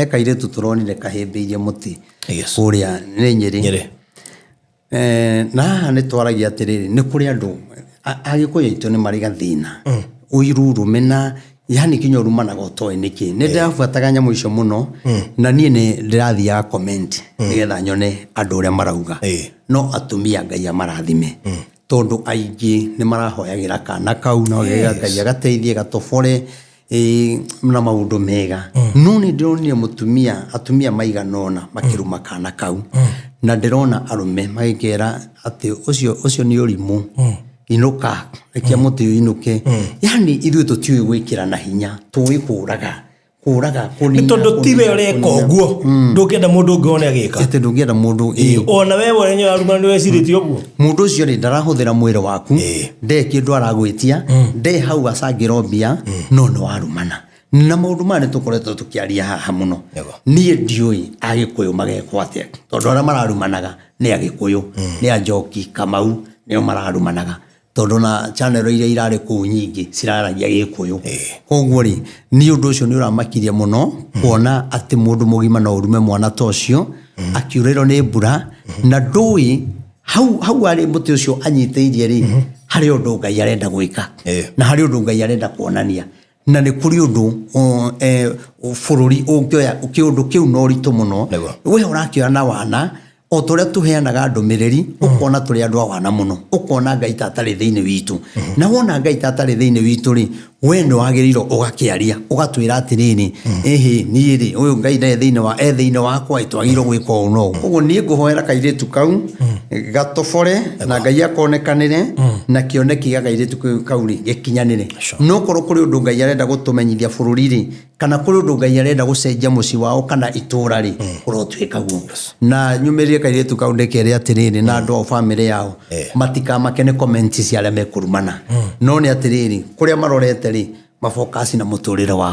He kairĩtu tũronire kahĩmbĩirie mũtĩ kũrĩa nĩ Nyĩrĩ. Nyĩrĩ. Na haha nĩ twaragia atĩrĩrĩ, nĩ kũrĩ andũ Agĩkũyũ aitũ nĩ marĩ gathĩna, ũiru, rũmena, yani kinya ũrumanaga ũtoĩ nĩkĩ. Nĩ ndĩrabuataga nyamũ icio mũno, na niĩ nĩ ndĩrathiaga comment nĩgetha nyone andũ ũrĩa marauga. No atumia Ngai amarathime, tondũ aingĩ nĩ marahoyagĩra kana kau na Ngai agateithie gatobore, ĩĩ, na maũndũ mega. No nĩ ndĩronire mũtumia, atumia maigana ũna makĩruma kana kau, na ndĩrona arũme magĩkera atĩ ũcio ũcio nĩ ũrimũ, inũka, rekia mũtĩ ũinũke. Yani ithuĩ tũtiũĩ gwĩkĩra na hinya, tũĩ kũraga, kũraga, kũnina. Nĩ tondũ tiwe ũreka ũguo, ndũngĩenda mũndũ ũngĩ one agĩka. Atĩ ndũngĩenda mũndũ, ĩĩ. Ona we wenyewe aruma nĩ wecirĩtie ũguo. Mũndũ ũcio rĩ, ndarahũthĩra mwĩrĩ waku, nde kĩndũ aragwĩtia, nde hau acangĩro mbia, no nĩ warumana. Na maũndũ maya nĩ tũkoretwo tũkĩaria haha mũno. Niĩ ndiũĩ Agĩkũyũ magekwo atĩa, tondũ arĩa mararumanaga nĩ Agĩkũyũ, nĩ a Njoki, Kamau, nĩo mararumanaga, tondũ na channel iria irarĩ kũu nyingĩ ciraragia Gĩkũyũ. Koguo rĩ, niĩ ũndũ ũcio nĩ ũramakirie mũno, kuona atĩ mũndũ mũgima no ũrume mwana ta ũcio akiurĩrwo nĩ mbura, na ndũĩ hau hau arĩ mũtĩ ũcio anyitĩirie rĩ, harĩ ũndũ Ngai arenda gwĩka, na harĩ ũndũ Ngai arenda kuonania, na nĩ kũrĩ ũndũ bũrũri ũngĩoya kĩũndũ kĩu na ũritũ mũno. We ũrakĩoya na wana, o ta ũrĩa tũheanaga ndũmĩrĩri, ũkona tũrĩ andũ a wana mũno, ũkona Ngai ta atarĩ thĩinĩ witũ. Na wona Ngai ta atarĩ thĩinĩ witũ rĩ, we nĩ wagĩrĩirwo ũgakĩaria, ũgatwĩra atĩrĩrĩ, ĩhĩ, niĩ rĩ, ũyũ Ngai ndarĩ thĩinĩ wa, e thĩinĩ wakwa ĩ, twagĩrĩirwo gwĩka ũũ na ũũ. Koguo niĩ ngũhoera kairĩtu kau gatobore, na Ngai akonekanĩre, na kĩoneki gĩa kairĩtu kau rĩ gĩkinyanĩre. No korwo kũrĩ ũndũ Ngai arenda gũtũmenyithia bũrũri rĩ, kana kũrĩ ũndũ Ngai arenda gũcenjia mũciĩ wao kana itũra rĩ, kũrotuĩka guo. Na nyumĩrĩrie kairĩtu kau ndĩkere atĩrĩrĩ, na andũ ao, bamĩrĩ yao, matikamake nĩ comment cia arĩa mekũrumana. No nĩ atĩrĩrĩ, kũrĩa marorete rĩ, mafocus na mũtũrĩre wao.